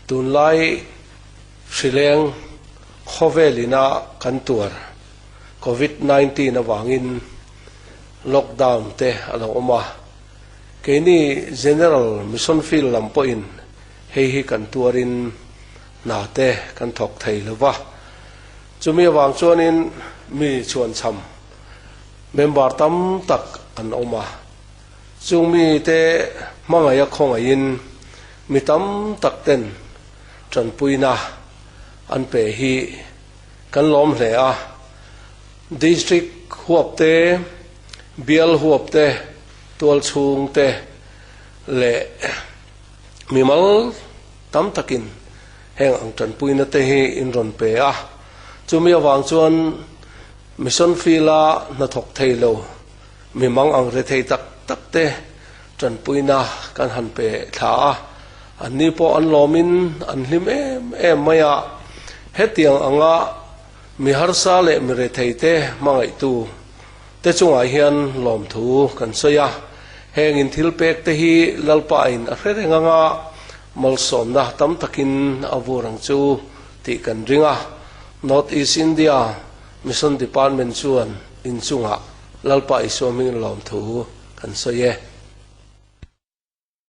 Tunlai hrileng khawvel ina kan tuar Covid 19 avangin lockdown te a lo awm a, keini General Mission Field lam pawhin hei hi kan tuarin hna te kan thawk thei lo va. Chumi avang chuanin mi chhuanchham member tam tak an awm a, chung mite hmangaih a khawngaihin mi tam tak ten tanpuina an pe hi kan lawm hle a. District huap te, bial huap te, tualchhung te leh mimal tam takin heng ang tanpuina te hi in rawn pe a. Chumi avang chuan Mission Field-a hnathawk thei lo mi mang ang re thei tak tak te tanpuina kan han pe thla a, anni pawh an lawmin an hlim em em mai a. Hetiang anga mi harsa leh mi rethei te hmangaihtu te chungah hian lawmthu kan sawi a. Heng in thil pek te hi Lalpa in a hre reng anga malsawmna tam takin a vur ang chu tih kan ring a. North East India Mission Department chuan inchungah Lalpa Isua hmingin lawmthu kan sawi e.